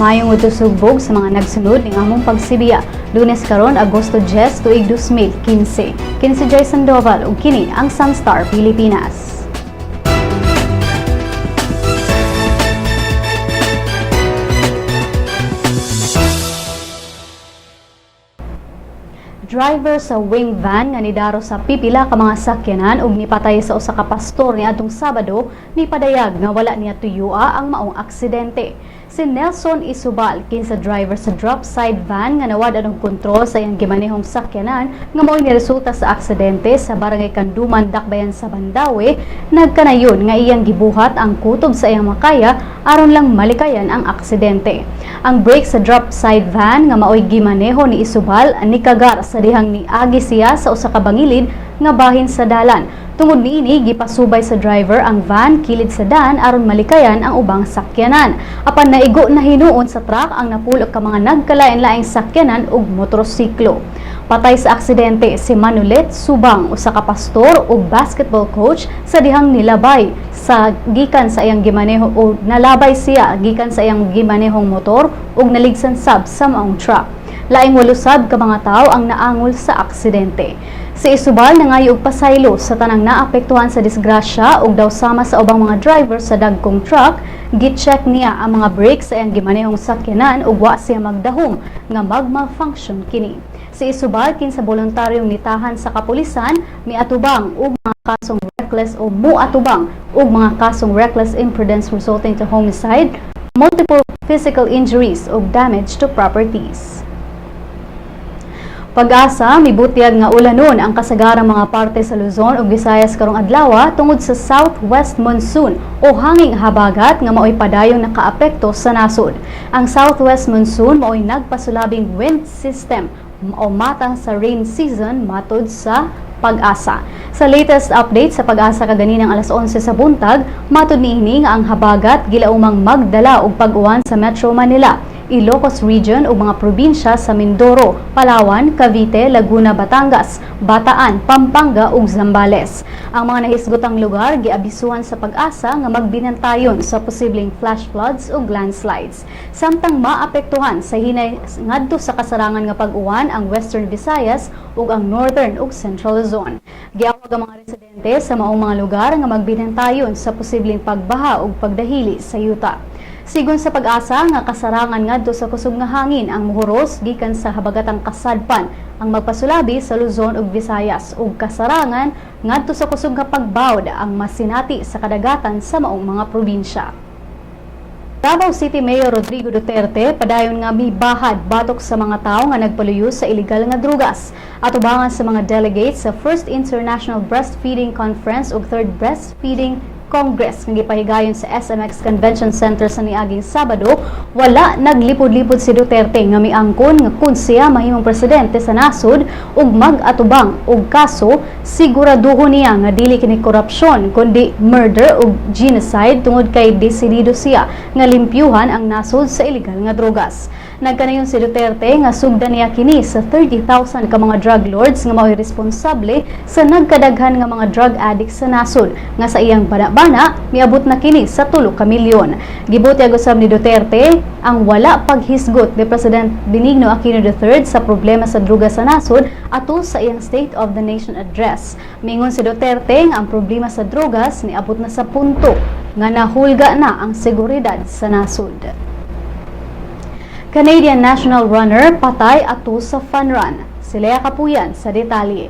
Maayong udto, Sugbog, sa mga nagsunod ning among pagsibiya. Lunes karon, Agosto 10, tuig 2015. Kini si Joy Sandoval ug kini ang Sunstar Pilipinas. Driver sa wing van nga nidaro sa pipila ka mga sakyanan ug nipatay sa usa ka pastor niadtong Sabado nipadayag nga wala niya tuyua ang maong aksidente. Si Nelson Isubal, kinsa driver sa drop side van nga nawad-an og kontrol sa iyang gimanehong sakyanan nga mao'y niresulta sa aksidente sa Barangay Kanduman, Dakbayan sa Mandaue, nagkanayon nga iyang gibuhat ang kutob sa iyang makaya aron lang malikayan ang aksidente. Ang brake sa drop side van nga maoy gimaneho ni Isubal nikagar sa dihang niagi siya sa usa ka bangilid nga bahin sa dalan. Tungod niini, gipasubay sa driver ang van kilid sa dan aron malikayan ang ubang sakyanan. Apan naigo na hinuon sa truck ang napulo ka mga nagkalain-laing sakyanan ug motorsiklo. Patay sa aksidente si Manulet Subang, usa ka pastor ug basketball coach, sa dihang nilabay sa gikan sa iyang gimaneho o nalabay siya gikan sa iyang gimanehong motor ug naligsan sab sa maong truck. Laing walo sab ka mga tawo ang naangol sa aksidente. Si Isubal nangayo og pasaylo sa tanang naapektuhan sa disgrasya ug daw sama sa ubang mga driver sa dagkong truck, gi-check niya ang mga brakes sa iyang gimanehong sakyanan ug wa siya magdahom nga mag-malfunction kini. Si Isubal, kinsa voluntaryong nitahan sa kapulisan, miatubang og mga kasong reckless o muatubang og mga kasong reckless imprudence resulting to homicide, multiple physical injuries ug damage to properties. Pag-asa, mibutyag nga ulanon ang kasagarang mga parte sa Luzon ug Visayas karong adlaw tungod sa southwest monsoon o hanging habagat nga maoy padayong nakaapekto sa nasod. Ang southwest monsoon maoy nagpasulabing wind system o matang sa rain season, matod sa Pag-asa. Sa latest update sa Pag-asa kaganinang alas 11 sa buntag, matod niini nga ang habagat gilaumang magdala og pag-uwan sa Metro Manila, Ilocos Region ug mga probinsya sa Mindoro, Palawan, Cavite, Laguna, Batangas, Bataan, Pampanga ug Zambales. Ang mga nahisgotang lugar giabisuhan sa Pag-asa nga magbinantayon sa posibleng flash floods ug landslides. Samtang maapektuhan sa hinay ngadto sa kasarangan nga pag-uwan ang Western Visayas ug ang Northern ug Central Luzon. Giawag ang mga residente sa maong mga lugar nga magbinantayon sa posibleng pagbaha ug pagdahili sa yuta. Sigon sa Pag-asa nga kasarangan ngadto sa kusog nga hangin ang muhuros gikan sa habagatang kasadpan ang magpasulabi sa Luzon ug Visayas ug kasarangan ngadto sa kusog nga pagbawd ang masinati sa kadagatan sa maong mga probinsya. Davao City Mayor Rodrigo Duterte padayon nga mibahad batok sa mga tawo nga nagpaluyo sa ilegal nga drugas. Atubangan sa mga delegates sa First International Breastfeeding Conference ug Third Breastfeeding Congress nga gipahigayon sa SMX Convention Center sa niaging Sabado, wala naglipod-lipod si Duterte nga miangkon nga kung siya mahimong presidente sa nasod ug mag-atubang og kaso, siguraduhon niya nga dili kini korupsyon kundi murder ug genocide tungod kay desidido siya nga limpyuhan ang nasod sa ilegal nga drogas. Nagkanayon si Duterte nga sugdan niya kini sa 30,000 ka mga drug lords nga mao'y responsable sa nagkadaghan nga mga drug addicts sa nasod nga sa iyang bana-bana miabot na kini sa 3 ka milyon. Gibutyag usab ni Duterte ang wala paghisgot ni President Benigno Aquino III sa problema sa druga sa nasod atol sa iyang State of the Nation Address. Mingon si Duterte nga ang problema sa drogas niabot na sa punto nga nahulga na ang seguridad sa nasod. Canadian national runner patay ato sa fun run. Si Lea Kapuyan sa detalye.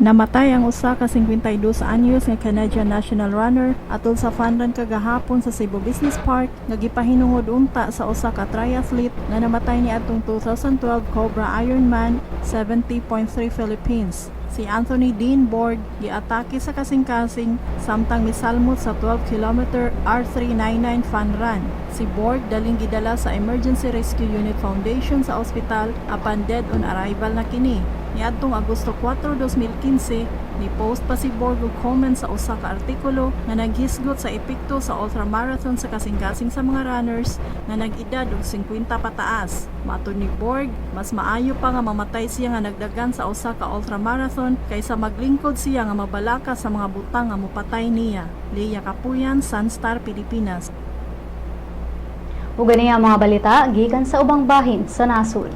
Namatay ang usa ka 52 anyos nga Canadian national runner atol sa fun run kagahapon sa Cebu Business Park nga gipahinungod unta sa usa ka triathlete nga namatay niadtong 2012 Cobra Ironman 70.3 Philippines. Si Anthony Dean Borg giatake sa kasing-kasing samtang misalmot sa 12-kilometer R399 fun run. Si Borg daling gidala sa Emergency Rescue Unit Foundation sa ospital apan dead on arrival na kini. Niadtong Agosto 4, 2015, ni-post pa si Borg og comment sa usa ka artikulo nga naghisgot sa epekto sa ultramarathon sa kasing-kasing sa mga runners nga nag-edad og 50 pataas. Matod ni Borg, mas maayo pa nga mamatay siya nga nagdagan sa usa ka ultramarathon kaysa maglingkod siya nga mabalaka sa mga butang nga mopatay niya. Leia Kapuyan, Sunstar Pilipinas. Ug kini ang mga balita gikan sa ubang bahin sa nasod.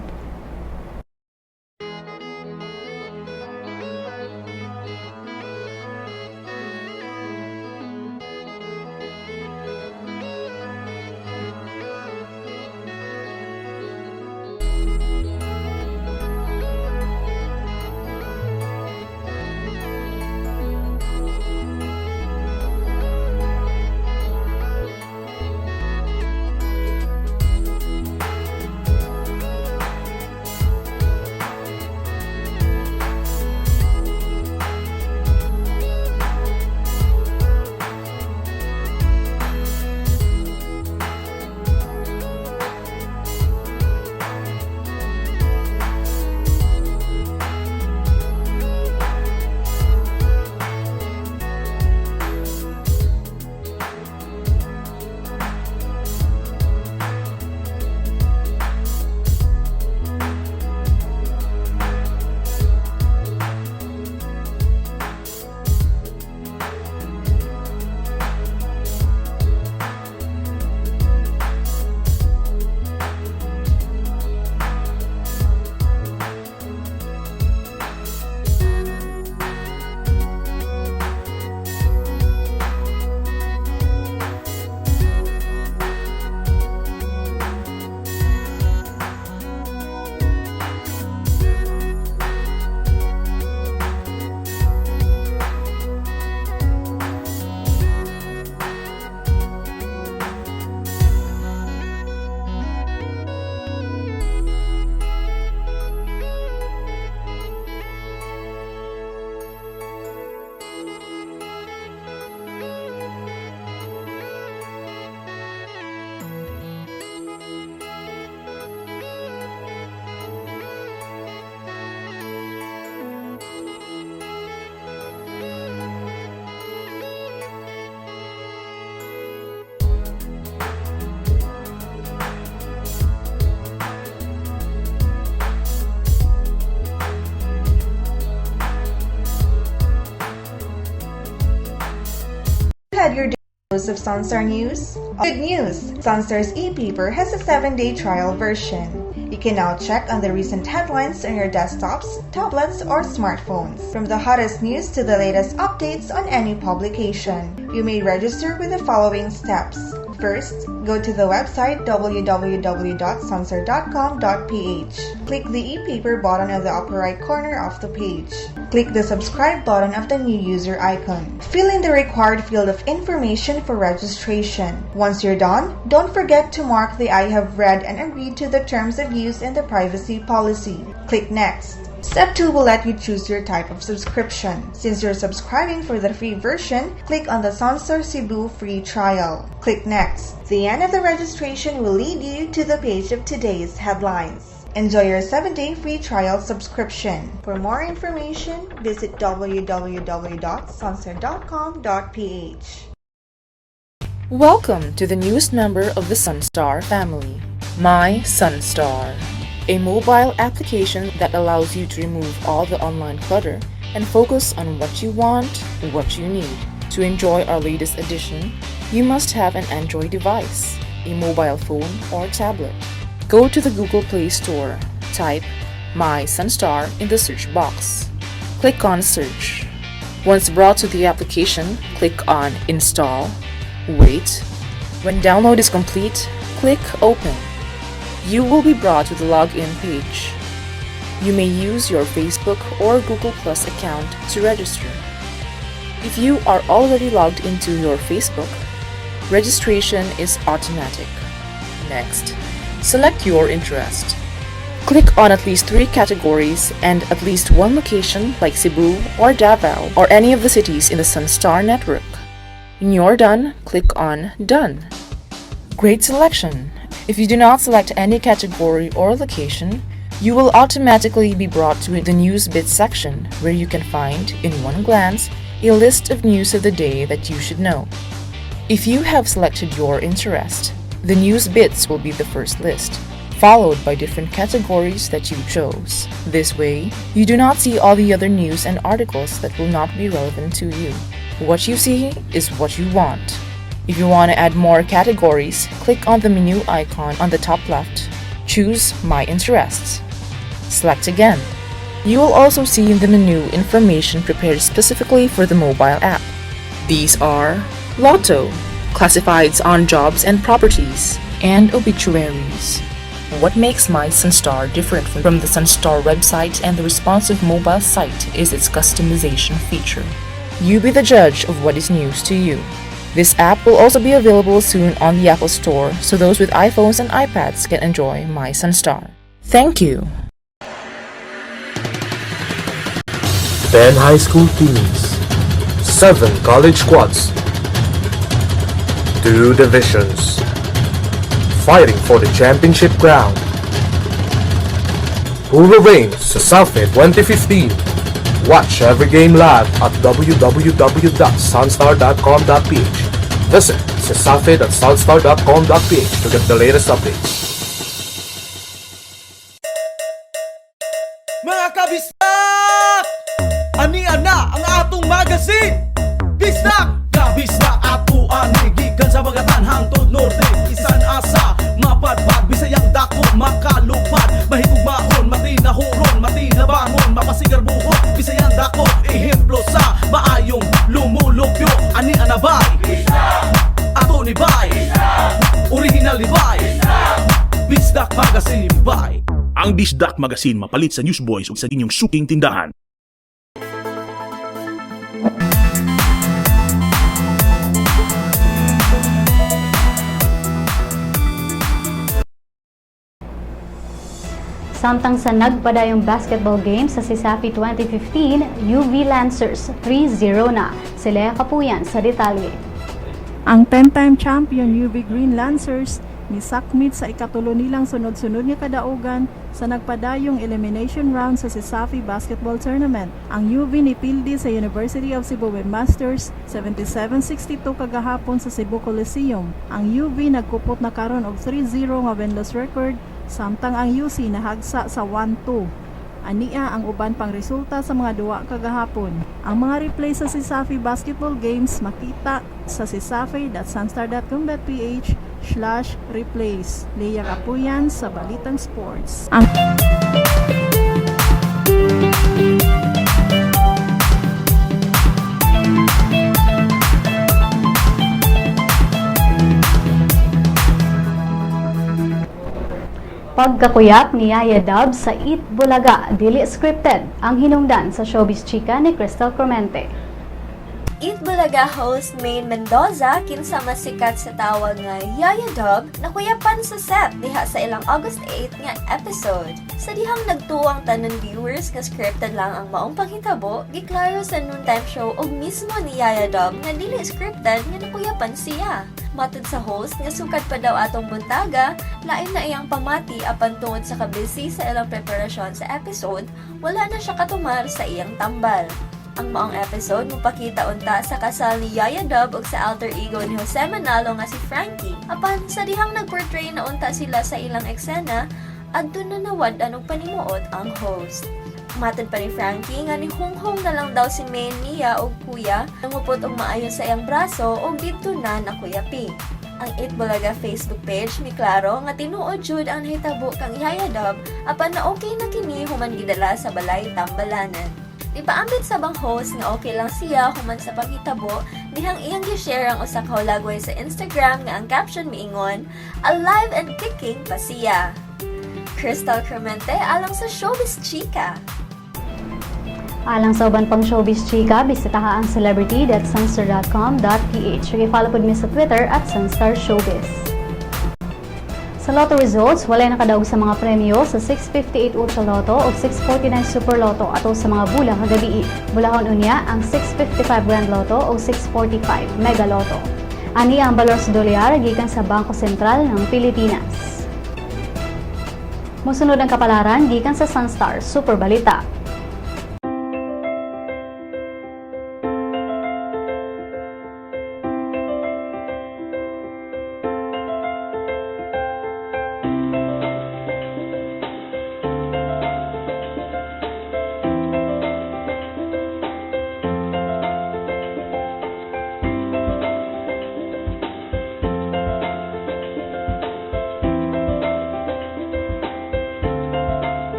Had your dose of Sunstar News? Good news! Sunstar's e-paper has a 7-day trial version. You can now check on the recent headlines on your desktops, tablets, or smartphones. From the hottest news to the latest updates on any publication. You may register with the following steps. First, go to the website www.sunstar.com.ph. Click the e-paper button on the upper right corner of the page. Click the subscribe button of the new user icon. Fill in the required field of information for registration. Once you're done, don't forget to mark the "I have read and agreed to the terms of use and the privacy policy." Click Next. Step 2 will let you choose your type of subscription. Since you're subscribing for the free version, click on the Sunstar Cebu free trial. Click Next. The end of the registration will lead you to the page of today's headlines. Enjoy your 7-day free trial subscription. For more information, visit www.sunstar.com.ph. Welcome to the newest member of the Sunstar family, My Sunstar, a mobile application that allows you to remove all the online clutter and focus on what you want, what you need. To enjoy our latest edition, you must have an Android device, a mobile phone or tablet. Go to the Google Play Store, type My Sunstar in the search box. Click on Search. Once brought to the application, click on Install. Wait. When download is complete, click Open. You will be brought to the login page. You may use your Facebook or Google Plus account to register. If you are already logged into your Facebook, registration is automatic. Next, select your interest. Click on at least three categories and at least one location like Cebu or Davao or any of the cities in the Sunstar network. When you're done, click on Done. Great selection! If you do not select any category or location, you will automatically be brought to the News Bits section where you can find, in one glance, a list of news of the day that you should know. If you have selected your interest, the News Bits will be the first list, followed by different categories that you chose. This way, you do not see all the other news and articles that will not be relevant to you. What you see is what you want. If you want to add more categories, click on the menu icon on the top left. Choose My Interests. Select again. You will also see in the menu information prepared specifically for the mobile app. These are Lotto, classifieds on jobs and properties, and obituaries. What makes My Sunstar different from the Sunstar website and the responsive mobile site is its customization feature. You be the judge of what is news to you. This app will also be available soon on the Apple Store, so those with iPhones and iPads can enjoy My Sunstar. Thank you. 10 high school teams, 7 college squads, 2 divisions, fighting for the championship crown. Who will reign CESAFI 2015? Watch every game live at www.sunstar.com.ph. Visit cesafi.sunstar.com.ph to get the latest updates. Mga kabisdak! Ania na ang atong magazine! Bisdak! Kabisdak ato ani gikan sa Bagatan hangtod Norte, isan asa mapadpad, Bisayang dako makalupad, mahigugmaon, matinahuron, matinabangon, mapasigarbuhon, Bisayang dako ehemplo sa maayong lumulupyo. Ani anabay ato ni bay, original ni bay, Bisdak Magazine bay. Ang Bisdak Magazine, mapalit sa Newsboys ug sa inyong suking tindahan. Samtang sa nagpadayong basketball game sa CESAFI 2015, UV Lancers 3-0 na. Sila Kapuyan sa detalye. Ang 10-time champion UV Green Lancers nisakmit sa ikatulo nilang sunod-sunod nga kadaugan sa nagpadayong elimination round sa CESAFI Basketball Tournament. Ang UV nipildi sa University of Cebu Webmasters 77-62 kagahapon sa Cebu Coliseum. Ang UV nagkupot na karon og 3-0 nga win-loss record, samtang ang UC nahagsa sa 1-2. Ania ang uban pang resulta sa mga duwa kagahapon. Ang mga replay sa CESAFI basketball games makita sa cesafi.sunstar.com.ph/replays. Leia Kapuyan sa Balitang Sports. Ang Pagkakuyap ni Yaya Dub sa Eat Bulaga, dili scripted, ang hinungdan sa Showbiz Chika ni Crystal Clemente. Eat Bulaga host Maine Mendoza, kinsa mas sikat sa tawag nga Yaya Dub, nakuyapan sa set diha sa ilang August 8 nga episode. Sa dihang nagtuwang tanan viewers nga scripted lang ang maong panghitabo, giklaro sa noontime show og mismo ni Yaya Dub nga dili scripted nga nakuyapan siya. Matod sa host nga sukad pa daw atong buntaga, lain na iyang pamati, apan tungod sa kabisi sa ilang preparasyon sa episode, wala na siya katumar sa iyang tambal. Ang maong episode mopakita unta sa kasal ni Yaya Dub ug sa alter ego ni Jose Manalo nga si Frankie. Apan sa dihang nagportray na unta sila sa ilang eksena, adto na nawad-an og panimuot ang host. Matod pa ni Frankie nga ni hunghong na lang daw si Maine niya og kuya, nangupot og maayo sa iyang braso og didto na nakuyapi. Ang Eat Bulaga Facebook page miklaro nga tinuod jud ang nahitabo kang Yaya Dub, apan na okay na kini human gidala sa balay tambalanan. Ipaambit sa bang host nga okay lang siya human sa panghitabo dihang iyang gi-share ang usa ka hulagway sa Instagram nga ang caption miingon, "Alive and kicking pa siya." Crystal Clemente alang sa Showbiz Chika. Alang sa uban pang showbiz chika, bisitaha ang celebrity.sunstar.com.ph. I-follow pod mi sa Twitter @SunstarShowbiz. Sa Lotto results, walay nakadaog sa mga premyo sa 658 Ultra Lotto o 649 Super Lotto ato sa mga bula kagabi. Bulahon unya ang 655 Grand Lotto o 645 Mega Lotto. Ani ang balor sa dolyar gikan sa Bangko Sentral ng Pilipinas. Mosunod ang kapalaran gikan sa Sunstar Super Balita.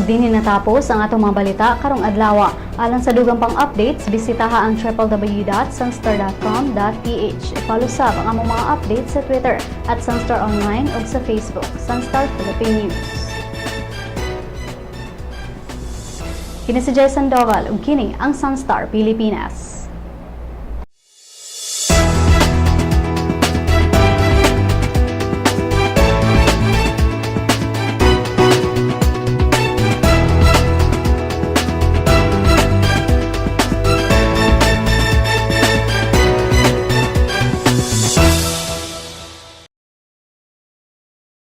Ug dinhi natapos ang atong mga balita karong adlaw. Alang sa dugang pang updates, bisitaha ang www.sunstar.com.ph. I-follow sab ang among mga updates sa Twitter @SunstarOnline ug sa Facebook, Sunstar Philippine News. Kini si Jay Sandoval ug kini ang Sunstar Pilipinas.